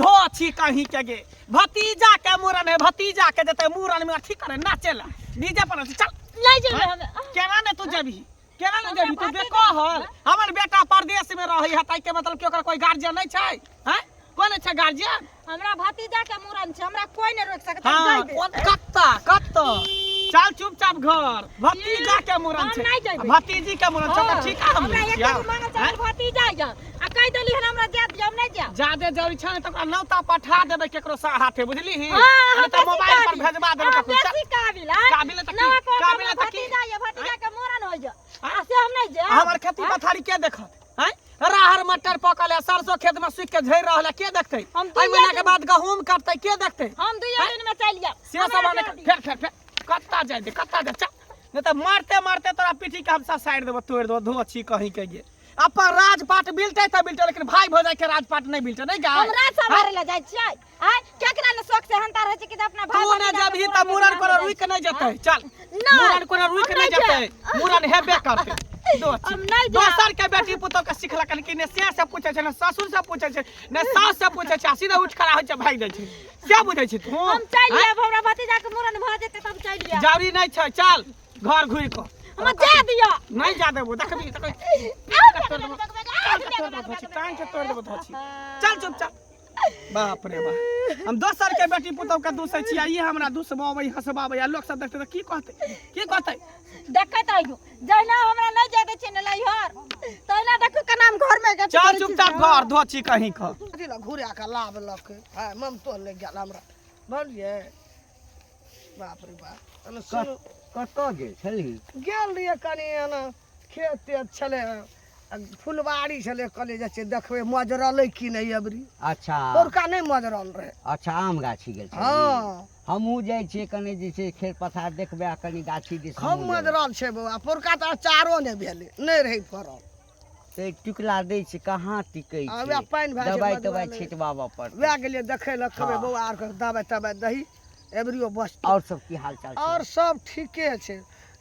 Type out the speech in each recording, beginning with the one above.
धो छी कहीं के गे भतीजा के मूड़न है भतीजा के जते मूड़न में अथी करे नाचे ला डीजे पर नाचे, चल नहीं जेबै हम। केना ने तू जेबही, केना ने हमरा जेबही तू? भतीजा- बेकहल हमर बेटा परदेश में रहै है, ताहि के मतलब कि ओकर कोई गार्जियन नहीं छै? हैं, कोई नहीं छै गार्जियन? हमरा भतीजा के मूड़न छै, हमरा कोई नहीं रोक सकता। हाँ। जाय दे। कत्ता कत्ता, चल चुपचाप घर, भतीजा के मूड़न हम छै। नहीं जेबै। भतीजी के मूड़न छै तऽ हाँ, ठीक है, हम हमरा लै एक छियौ। मांगल हैं? चावल भतीजा या आ कहि देली हन हमरा जाय दियौ, हम नहीं जायब। जादे जरूरी छै ने तऽ ओकरा नौता पठा देबै केकरो सा हाथे, बुझली? हाँ, नहीं तऽ बेसी मोबाइल पर काबिल। भेजवा देबै हाँ, ककरो। चल। बेसी काबिल, हाँ? काबिल तऽ की? नवा को काबिल हमरा तऽ की? भतीजा या भतीजा के मूड़न होय या हाँ? आ से हम नहीं जायब। हमर खेती पथारी के देखत? हैं, राहर मटर पकल है, सरसों खेत में सूख के झड़ रहल है, के देखतै? हम एहि दुइये महीना के दिन- बाद गहूम कटतै, के देखतै? हम दुइये दिन में चलि जायब। से हमरा सब आने जाय दियौ। फेर फेर फेर कत्ता जाय दे, कत्ता जाय, चल, नहीं तऽ मारते मारते तोरा पीठी के हम ससारि देबो, तोड़ि देबो। धो छी कहीं के गे, अपन राजपाट मिलतै तऽ मिलतै, लेकिन भाई भौजाई के राजपाट नहीं मिलतै। नहीं गाय हम राज संभारे ला जाइ छियै? आय केकरा ने शौक से हंता रहै छै कि जे अपना भाई तू ने भतीजा के जबही मूड़न तऽ में मूड़न बियाह कोनो में जाइ रुकि छै। नहीं जेतै। चल। नहीं, मूड़न कोनो रुकि हम नहीं नहीं जेतै, जायब। मूड़न हेबे करतै। हम नहीं जायब। दोसर के बेटी पुतोह के सिखलक कि ने से से पूछै छै, ने ससुर से पूछै छै, ने सास से पूछै छै, आ सीधा उठि खड़ा होइ छै, भागि जाइ छै। से बुझै छै तू? हम चलि आँय? जायब, हमरा भतीजा के मूड़न भऽ जेतै तब चलि जायब। जरूरी नहीं छै, चल घर घुरि कऽ। हमरा जाय दिअ। नहीं जा देबो, देखबी देखबी, आउ, तोड़ देबो, टांग के तोड़ देबो धोछी, टांग के तोड़ देबो धोछी। चल चुपचाप। बाप रे बाप, हम दोसर के बेटी पुतोह के दूसै छी आ ई हमरा दूसबाबै हंसबाबै, आ लोक सब देखतै तऽ की कहतै, की कहतै? देखैत रहियौ, जहिना हमरा नहि जाय दै छै ने नैहर, तहिना देखू केना हम घर में चल चुपचाप घर, धोछी कहीं क। अथी लए घुरा कऽ लाबलक है, ममतो लागि गेल हमरा, बुझलियै? बाप रे बाप, एना सुनू। कतऽ गेल छलही? गेल रहियै कनि एना खेत तेत छलै, आ फुलबाड़ी छलै, कहलियै जाइ छियै देखबै मजरलै कि नहि अबरी। अच्छा। पौरका नहि मजरल रहै। अच्छा, आम गाछी गेल छलही? हँ। हमहूँ जाइ छियै कनि जे छै खेत पथार देखबै आ कनि गाछी दिस खूब हमहूँ जेबै। मजरल छै बौआ, पौरका तऽ अचारो नहि भेलै, नहि रहै फड़ल। तऽ टिकला दै छै, कहाँ टिकै आ छै? वएह पानि भए छै, दबाइ मजरल तबाइ नहि। छिटबाबऽ पड़तै। वएह गेलियै देखै लए, कहबै हँ। बौआ आरके दबाइ तबाइ दही, एबरियो बचतै। आओर सब की हाल चाल छै? आओर सब ठीके छै।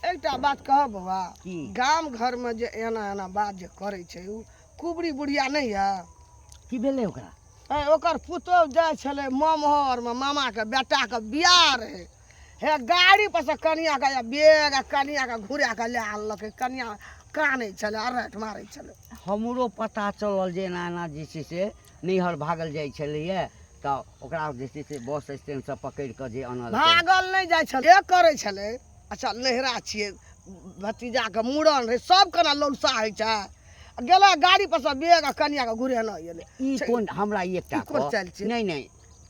एकटा बात कहब बौआ? की? गाम घरमे जे एना एना बात जे करै छै, ओ कुबरी बुढ़िया नहि यऽ? की भेलै ओकरा? ऐ, ओकर पुतोहु जाइ छलै ममहरमे, मामाके बेटाके बियाह रहै, हे गाड़ी पर से कनियाके या बैग आ कनियाके घुरा कऽ लए आनलकै। कनिया कानै छलै, अरहट मारै छलै। हमरो पता चलल जे एना एना जे छै से नैहर भागल जाइ छलैए, तऽ ओकरा जे छै से बस स्टैंडसँ पकड़ि कऽ जे अनलकै। भागल नहि जाइ छलै, करै छलै। अच्छा, नैहरा छियै, भतीजाके मूड़न रहै, सब केना लौलसा होइ छै, आ गेलै गाड़ी पर से बैग आ कनियाके घुरेना एलै। ई कोन हमरा ई एकटा ई कोन कह- चालि छै? नहि नहि,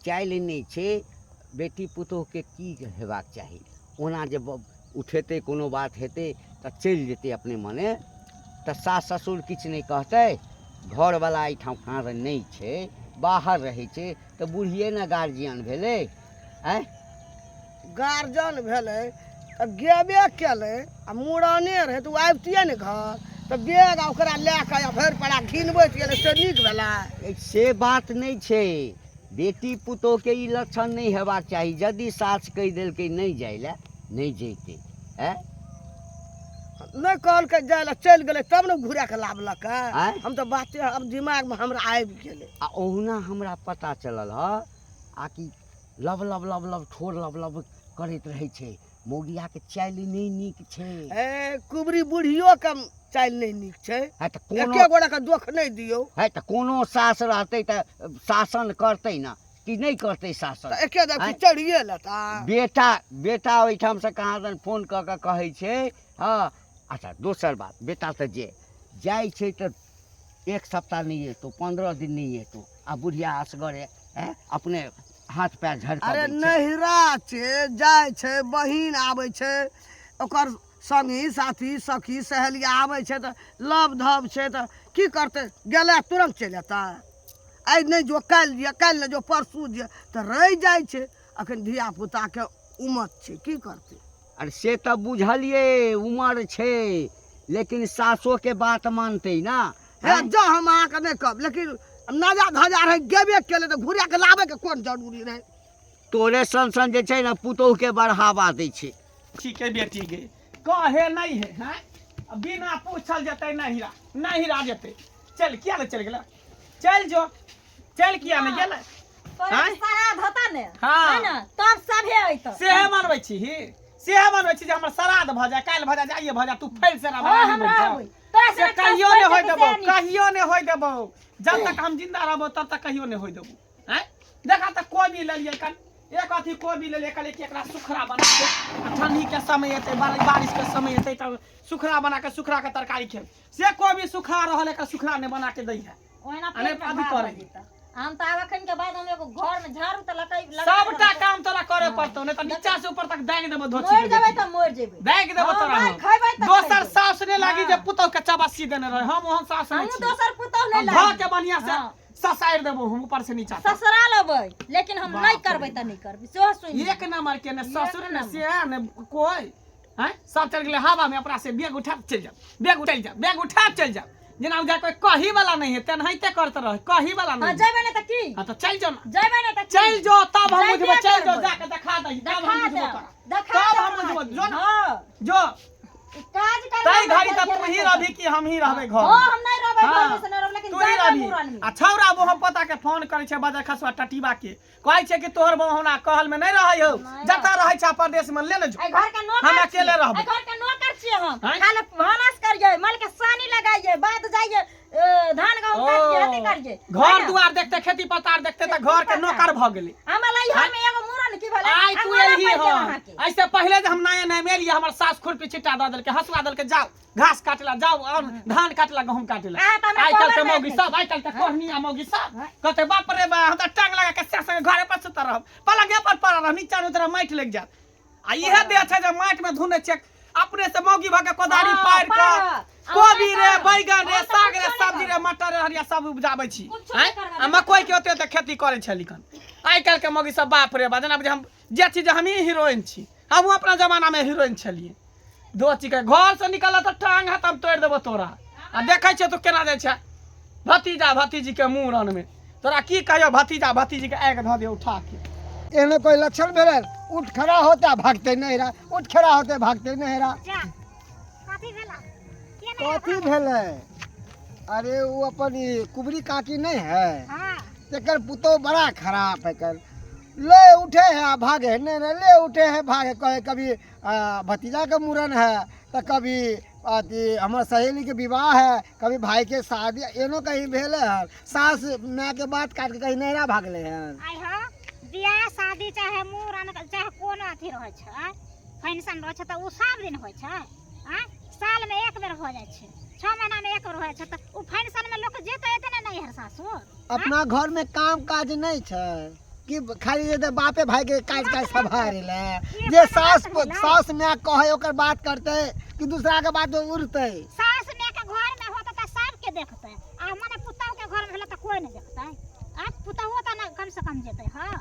चालि नहि छै। बेटी पुतोहके की हेबाक चाही? ओना जे उठेतै, कोनो बात हेतै तऽ चलि जेतै अपने मने, तऽ सास ससुर किछु नहि कहतै? घरवला एहिठाम कहाँ नहि छै, बाहर रहै छै, तऽ बुढ़िए ने गार्जियन भेलै? आँय? गार्जियन भेलै तऽ गेबे केलै, आ मूड़ने रहै तऽ ओ आबितियै ने घर, तऽ बैग आ ओकरा लए कऽ आ भरि पड़ा घिनबैत गेलै, से नीक भेलै? से बात नहि छै। बेटी पुतोहके ई लक्षण नहि हेबाक चाही। यदि सास कहि देलकै नहि जाइ लए, नहि जैतै? आँय? नहि कहलकै जाइ लए, चलि गेलै, तब ने घुरा कऽ लाबलकै। आँय? हम तऽ बाते आब दिमागमे हमरा आबि गेलै। आ ओहुना हमरा पता चलल हँ आ कि लब लब लब लब ठोर लब लब करैत रहै छै। मौगियाके चालि नहि नीक छै। ए, कुबरी बुढ़ियोके चालि नहि नीक छै। है तऽ कोनो एके गोड़ाके दोख नहि दियौ। है तऽ कोनो सास रहतै तऽ शासन करतै ने कि नहि करतै शासन? तऽ एके दफी आँय? चढ़िए लेता। बेटा बेटा ओहिठामसँ कहाँ दन फोन कऽ कऽ कहै छै। हँ, अच्छा, दोसर बात, बेटा तऽ जे जाइ छै तऽ एक सप्ताह नहि एतौ, 15 दिन नहि एतौ, आ बुढ़िया असगरे आँय अपने हाथ पैर झड़कबै अरे छै। नैहरा छै, जाइ छै, बहिन आबै छै, ओकर संगी साथी सखी सहेली आबै छै, तऽ लब धब छै, तऽ की करतै? गेलै तुरन्त चलि एतै? आइ नहि जो काल्हि दिअ, काल्हि नहि जो परसू दिअ, तऽ रहि जाइ छै। अखन धियापुताके उमत छै, की करतै? अरे से तऽ बुझलियै उमर छै, लेकिन सासोके बात मानतै ना? हे जा, हम अहाँके नहि कहब, लेकिन नजा धजा रहै, गेबे केलै तऽ घुरा कऽ लाबैके कोन जरूरी रहै? तोरे सन सन जे छै ने पुतोहुके बढ़ावा दै छै। ठीक है बेटी गे, कहे नहीं है हैं, बिना पूछल जेतै नहिरा, नहिरा जेतै। चल, किया ने चलि गेलै? चलि जो, चल किया नहि गेलै? तोरा आँय? श्राद्ध होता ने? हाँ। है ने, तब सभे अयतौ। सेहे मनबै छी ही, सेहे मनबै छी जे हमर श्राद्ध भऽ जाय, काल्हि भऽ जाय, आइए भऽ जाय, तू फैल से हाँ, हम रहबै तोरा से संगे। कहियो नहि होय देबौ, से नीक। कहियो नहि होय देबौ। जब तक हम जिंदा रहबौ तब तक कहियो नहि होय देबौ। आँय, देखा तऽ कोबी लेलियै कल, एक अथी कोबी लेलियै, कहलियै कि एकरा सुखरा बना के, आ ठंडी के समय एतै, बारिश के समय एतै तब सुखरा बना के सुखरा के तरकारी खेब। से कोबी सुखा रहल, एकरा सुखरा नहि बना के दै है। ओहिना आ नहि पेट में अथी भार करै। भऽ जेतऽ। हम तऽ आब एखन के बाद हम एगो घर में झाड़ू तऽ लगै सबटा काम तोरा करे पड़तौ, नहि तऽ नीचा से ऊपर तक दागि देबो धोती मरि के जेबै बेटी। तऽ मरि जेबै। दागि देबो हाँ, तोरा मारि हम। खैबै तऽ दोसर खैबै। सास नहि लागी जे हाँ। पुतौह के चबासी देने रहे। हम ओहन सास नहि हमहूँ छी। दोसर पुतौह नहि हम धऽ लागी। के बढ़िया से हाँ। ससारि देबो हम ऊपर से नीचा तक। ससुराल अबै, लेकिन हम बाप नहि रे। करबै तऽ नहि करबै, सेहो सुनि लिअ। एक नंबर के ने एक ससुर ने नंबर। से ने कोई हैं, सब चल गेलै हवा में। अपना से बैग उठा चलि जाओ, बैग उठा जाओ, बैग उठा चलि जाओ, जेना बुझाय कोई कही वाला नहीं है, तेनाहिते करते रहे, कही वाला हाँ नहीं है। जेबै नहि तऽ की? हाँ तो चल जाओ ना। जेबै नहि तऽ की? चल जो, तब हम जयबे बुझबो। चल जो, करबै। जाके देखा दही, तब देखा हम बुझबो देब, तोरा। देखा तब देब हम बुझबो। अहाँके। जो ना। हाँ, जो ई काज करबै तै हमरा घड़ी तऽ घर तू ही घेरने रहबी कि हम ही रहबै घर? हाँ, हम नहि रहबै हाँ, घर में से नहि रहबै, लेकिन तू ही जेबै रहबी। मुड़न में। आ छौड़ा वो हम पता के फोन करै छै बजर खसुआ टटीबा के, कहै छै कि तोहर बहू हमरा कहल में नहि रहै हौ, नहि। जतऽ रहै छै परदेश में ले ने जो। एहि घर के नौकर हम अकेले छियै। रहबै। एहि घर के नौकर छियै हम। आँय? खाली भानस करियै, माल के सानी लगाइयै, बाद जाइयै, धान गहूम काटियै, अथी करियै। घर दुआर देखते, खेती पथार देखते तऽ घर के नौकर भऽ गेलै। हमरा लैहर में एगो मुड़न की भेलै? आइ तू अंगना एलही पड़ि गेल हन। अहाँके। ऐसे पहिले जे हम नया नया में एलियै, हमर सास खुरपी छिट्टा दऽ देलकै, हसुआ देलकै, जाओ घास काटला, जाओ और धान काटला, गहूम काटला। अहाँ तऽ हमरा आइ काल्हि के कोबर में मौगी सब, आइ काल्हि के कोहनी आ मौगी सब कहते बाप रे बा, हम तऽ टांग लगा के से संगे घरे पर सुतल रहब, पलंगे पर पड़ल रहब, नीचा मे तोरा माटि लागि जायत। आ इहे देह छै जे माटि में धुनै छै अपने से मौगी भऽ के कोदारी हाँ, पारि पारि। कऽ कोबी रे, हाँ, बैगन रे, हाँ, तऽ साग रे, कुछो नहि सब्जी रे, करब। मटर रे, हरिया सब उपजाबै छी। कुछो नहि आँय? करब। आ मकई के ओते ओते खेती करै छली कन। आइ काल्हि के मौगी सब बाप रे बा, जेना बुझे हम जे चीज हमही हीरोइन छी। हमहूँ अपना जमाना में हीरोइन छलियै। दो चीज के घर से निकल तऽ टांग हाथ हम तोड़ि देबो तोरा। आ देखै छियै तू केना जाइ छै भतीजा भतीजी के मूड़न में। तोरा की कहियो, भतीजा भतीजी के आगि धऽ दियौ उठा के। एहने कोई लक्षण भेलै, उठ खड़ा होता भागते नहीं रहा, उठ खड़ा होते भागते नहीं रहा। कथी भेला? किया नहीं? कथी भेलै? अरे ओ अपन ई कुबरी काकी नहीं है? हाँ। तेकर पुतोह बड़ा खराब है। कर ले उठे है आ भागे है, नहीं नहीं ले उठे है भागे। कहे कभी भतीजा के मूड़न है तऽ कभी अथी हमर सहेलीके विवाह है, कभी भाईके शादी, एनो कहीं भेलै हन। सास मायके बात काटि कऽ कहीं नैहरा भागलै हन। आइ हो, बियाह शादी चाहे मूड़न चाहे कोनो अथी रहै छै, फंक्शन रहै छै, तऽ ओ सब दिन होइ छै? आँय, सालमे एक बेर हो जाइ छै, 6 महीनामे एक बेर हो जाइ छै, तऽ ओ फंक्शनमे लोक जेतै एतै ने नैहर सासुर। अपना घरमे काम काज नहि छै कि खाली जे बापे भाई के काज काज सम्हारे ले? जे सास सास माय कहे ओकर बात करते कि दूसरा के बात उड़ते? सास माय के घर में होता तऽ सबके देखतै, आ मने पुतहु के घर में भेलै तऽ कोई नहि देखतै? आ पुतहुओ तऽ ने कम से कम जेतै। हँ।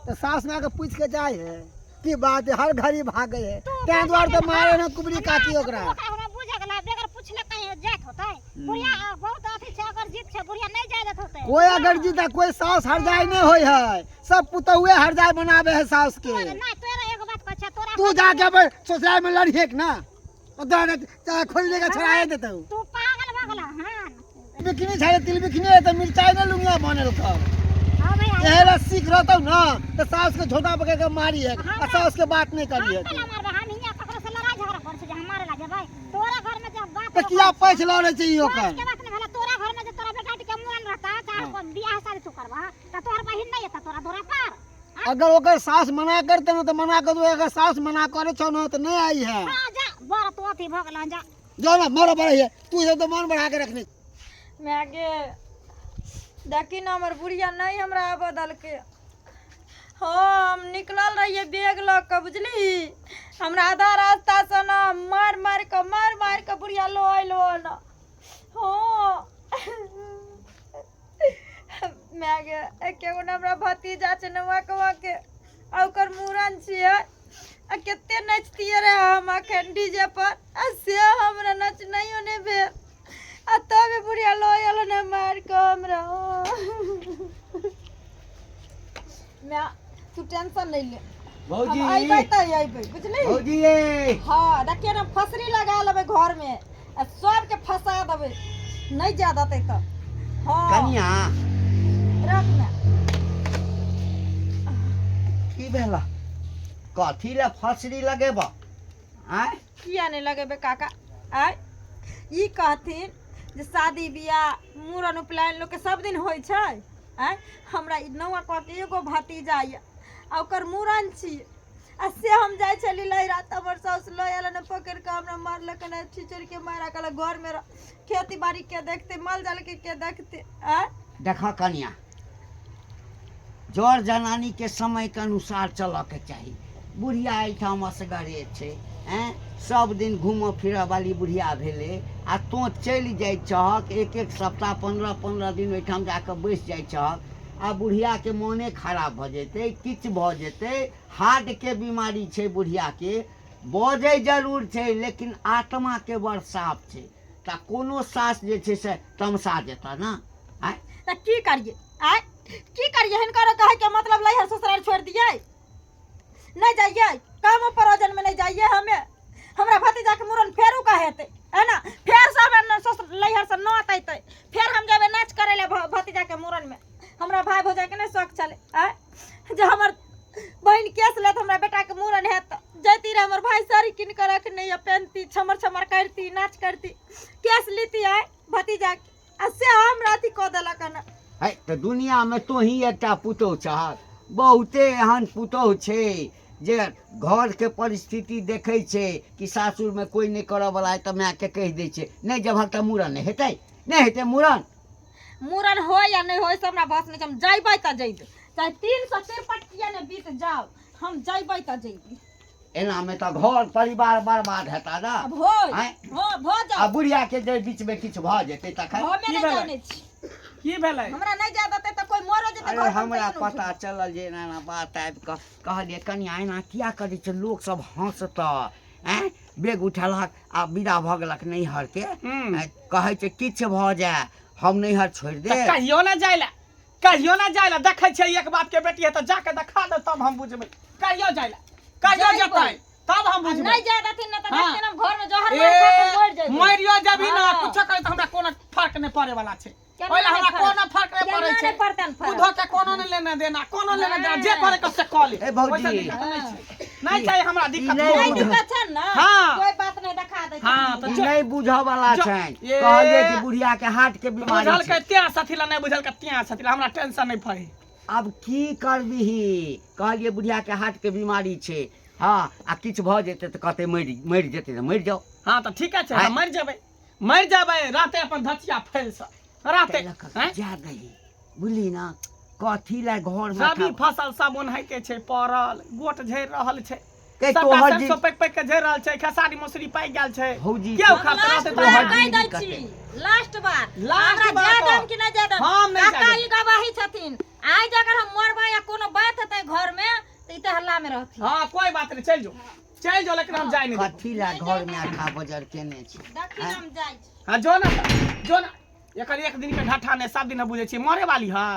तऽ सास माय के पूछ के जाइ है की बात है, हर घड़ी भागे है? तें दुआरे तऽ मारे ने कुबरी काकी ओकरा। ओकरा हमरा बुझे गेला, बगैर पूछले कहीं जाइत होतै? बुढ़िया बहुत अथी छै, अगर जीत छै, बुढ़िया नहीं जाय देत होतै। कोई अगर जीता, कोई सास हर जाय नहीं होय है, सब पुतहुए हर जाय बनावे है सास के। नहीं, तोरा एगो बात कहै छै तोरा। तू जाके अपन ससुराल में लड़िए ना, चाहे खोल देगा, छड़ाए देते। तू पागल भऽ गेला हन। बिकनी छाड़े तिल बिकनी है तऽ मिरचाई ने लुंगिया बनल कर। हाँ भैया। एहे ला सीख रहतौ ना तऽ सास के झोटा पकड़ के मारी है आ सास के बात नहीं करी है। हम केना मारबै? हम हियाँ ककरो से लड़ाई झगड़ा करै छै जे हम मारे ला जेबै? तोरा घर में जब बात तऽ किया पैछ लड़े छै ई ओकर? पैछ के बात नहीं भेलै। तोरा घर में जे तोरा बेटा के मूड़न रहता चाहे बियाह शादी तू करबा, तऽ तोहर बहिन नहीं एता तोरा दोरा पर? अगर ओकर सास मना करते ना तऽ मना कर दो। अगर सास मना करे छौ ना तऽ नहीं आई है। हाँ जा, बड़ तू अथी भऽ गेल, जा। जो ना, मरो बड़ा है तू, सब तो मन बढ़ा के रखने। माय गे, देखी ने, हमर बुढ़िया नहि हमरा आबऽ देलकै। हाँ, हम निकलल रहियै बैग लऽ कऽ, बुझली? हमरा आधा रास्तासँ ने मारि मारि कऽ, मारि मारि कऽ बुढ़िया लऽ अयलहुँ हन। हाँ माय गे, एके गो ने हमरा भतीजा छै नौआ के, आ ओकर मूड़न छियै, आ कते नचतियै रहे हम अखन डीजे पर, आ से हमरा नचनाइयो नहि भेल, आ तब बुढ़िया लऽ आयल ने मारि कऽ हमरा। माय, तू टेंशन नहि ले, भौजी। हम अयबै तऽ अयबै, बुझली? भौजी ये। हाँ, देखिए ने, फसरी लगा लेबै घरमे आ सबके फंसा देबै, नहि जा देतै तऽ। हाँ। कनिया। रख ने। की भेला? कथी लए फसरी लगेबह? आँय? किया नहि लगेबै काका? आय ई कहथिन जे शादी बियाह मूड़न उपनयन लोकके सब दिन होइ छै। आँय, हमरा ई नौआ कह के एगो भतीजा यऽ आ ओकर मूड़न छी आ से हम जाइ छली लहिरा तऽ हमर साउस लऽ आयल ने पकड़ि कऽ हमरा मारलक ने छिचड़ि के मारा, कहलक घरमे रह, खेती बाड़ी के देखते, माल जाल के के देखते? आँय, देख कनिया, जर जनानी के समय के अनुसार चलऽ के चाही। बुढ़िया एहिठाम असगरे छै, ऐं, सब दिन घूमऽ फिरऽ वाली बुढ़िया भेलै आ तोँ चलि जाइ छहक, एक एक सप्ताह 15-15 दिन ओहिठाम जाकऽ बैस जाइ छहक आ बुढ़ियाके मोने खराब भऽ जेतै, किछु भऽ जेतै। हार्टके बीमारी छै बुढ़ियाके, बजै जरूर छै लेकिन आत्माके बड़ साफ छै। तऽ कोनो सास जे छै से तमसा जेतऽ ने? आँय, तऽ की करियै? आँय, की करियै? हिनकर कहैके मतलब लैहर ससुराल छोड़ि दियै? नहि जाइए, कामो परोजन में नहीं जाइए हमें। हमरा भतीजा के मुड़न फेरू का हेतै है ना, फेर से हमरा ससुर लैहर से नौत अयतै, फेर हम जेबै नाच करै लए भतीजा के मुड़न में। हमरा भाई भौजाई के नहीं शौक छलै आँय जे हमर बहिन केस लेत, हमरा बेटा के मुड़न हेत जैती रहे। हमर भाई साड़ी कीन के रखने या पहनती, छमर छमर करती, नाच करती, केस लीती आय भतीजा के, आ से हमरा अथी कऽ देलक हन। है तऽ दुनियामे तोही एकटा पुतोहु छहक? बहुते एहन पुतोहु छै जे घरके परिस्थिति देखै छै कि सासुरमे कोइ नहि करऽवला है तऽ मायके कहि दै छै, नहि जेबहक तऽ मूड़न नहि हेतै, नहि हेतै मूड़न। मूड़न होय या नहि होय से हमरा बस नहि छै, हम जैबै तऽ जैबै, चाहे 363 किया ने बीत जाओ, हम जैबै तऽ जैबै। एनामे तऽ घर परिवार बर्बाद हेता ने। आब होय आँय? हाँ, भऽ आ जाओ। बुढ़ियाके जे बीचमे किछु भऽ जेतै तखन हमे की नहि भेलै? जानै छी। की भेलै? हमरा नहि जाय देतै तऽ कोइ मरो जेतै अरे घर पर हमरा तैयो नहि पता चलल जे एना एना बात आबि कऽ कहलियै, कनिया एना किया करै छै, लोकसभ हँसतऽ। आँय, बेग उठेलक आ विदा भऽ गेलक नैहरके। आँय, कहै छै किछु भऽ जाय हम नैहर छोड़ि तऽ देब? कहियो ना जाय ला, कहियो ना जाय ला। देखै छियै एक बाप के बेटी है तऽ जाके देखा दे, तब हम बुझबै। कहियो जाय ला, कहियो जइबै। जेतै तब हम आ बुझबै। नहि जाय देथिन ने तऽ हाँ। देखथिन हम घर में जहर ए, मार खा के मरि जेबै। मरियो जेबही ना, हाँ। कुछो करे तऽ हमरा कोनो फर्क नहि पड़े वाला छै। केना ओहि ला नहि हमरा फर्क? कोनो फर्क नहि केना पड़ै छै। नहि पड़तनि फर्क? बुधो के कोनो नहि लेना देना, कोनो लेना देना, जे हाँ। करे के से कऽ ले। ए भौजी। ओहिसँ दिक्कत नहि छै, नहि छै हमरा दिक्कत। नहि नहि बुझ- दिक्कत छै ने? हाँ। कोई बात नहीं, देखा दै हाँ, तऽ ई नहि बुझऽ वाला छनि। ए। कहलियै कि बुढ़िया के हार्ट के बीमारी बुझलकै छै। त्याँ सथी ला, नहि बुझलकै त्याँ सथी ला, हमरा टेंशन नहि फड़ी। आब की करबिही? कहलियै बुढ़िया के हार्ट के बीमारी छै, हँ, आ किछु भऽ जेतै तऽ कहतै मरि मरि जेतै तऽ मरि जाउ। हाँ तऽ ठीके छै। आँय। तऽ मरि जेबै, मरि जेबै, रहतै अपन धचिया फैल से रहतै। ताहि लऽ कऽ आँय? जा दही, बुझली ने? कथी लए घर रबी फसल सब ओनाहिते छै पड़ल, गोट झड़ि रहल छै के सबटा, तोहर सरसों पाकि पाकि के झड़ि रहल छै, खेसारी मसुरी पाकि गेल छै। भौजी, के उखाड़तै? लास्ट रहतै बार तऽ कहि दै जिंदगी छी, लास्ट बार। लास्ट हमरा बार जाय कह। देम कि नहि जाय देम? हम नहि जाय काका देब। ई गवाही छथिन, आइ जे अगर हम मरबै या कोनो बात हेतै घर में तऽ ई तऽ हल्ला में रहथिन। हाँ, कोई बात नहीं, चल जो, चल जो, लेकिन हम जाय नहीं देब। कथी लए घर में आठा बजर केने छी? देखी, हम जाइ छी। हाँ, जो ना, जो ना। एकर एक दिन के ढाठा नहि, सब दिन बुझै छी मरे वाली है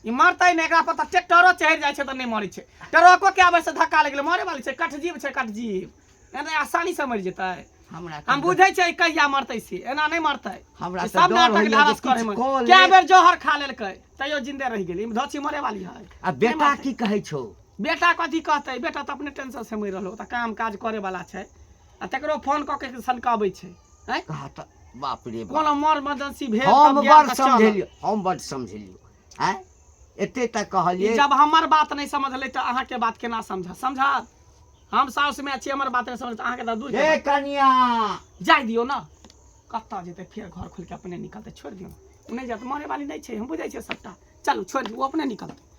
ई। मरतै नहि, एकरा पर तऽ ट्रैक्टरो चढ़ि जाइ छै तऽ नहि मरै छै। ट्रको के आबै से धक्का लागि गेलै, मरे वाली छै। कठजीव छै कठजीव, एना आसानी से मरि जेतै? हमरा हम बुझै छियै कहिया मरतै से, एना नहि मरतै। हमरा ई तऽ सब डर नाटक होइए जे ढारस करे किछु मे कऽ कए ले। बेर जहर खा लेलकै तैयो जिंदे रहि गेलै। ई धोछी मरे वाली है। आ बेटा की कहै छौ? बेटा कथी कहतै? बेटा तऽ अपने टेंशन से मरि रहलो, तऽ काम काज करे वाला छै आ तकरो फोन कऽ के सनकाबै छै। आँय? कहा तऽ बाप रे बाप। कोनो मर मर्जेंसी भेल हम तब गेल बड़ तऽ चलल। समझेलियौ, हम बड़ समझेलियौ। आँय, एते तक ई कहलियै। जब हमर बात नहि समझलै तऽ अहाँके बात केना समझ समझत? हम साउस में छी, हमर बात नहि समझत अहाँके तऽ दूर के हे बात। कनिया, जाय दियौ ने, कतऽ जेतै? फेर घर खोलि के अपने निकलतै। छोड़ि दियौ ने, ओ नहि जायत, मरे वाली नहि छै, हम बुझै छियै सबटा। चलू, छोड़ि दियौ, ओ अपने निकलतै।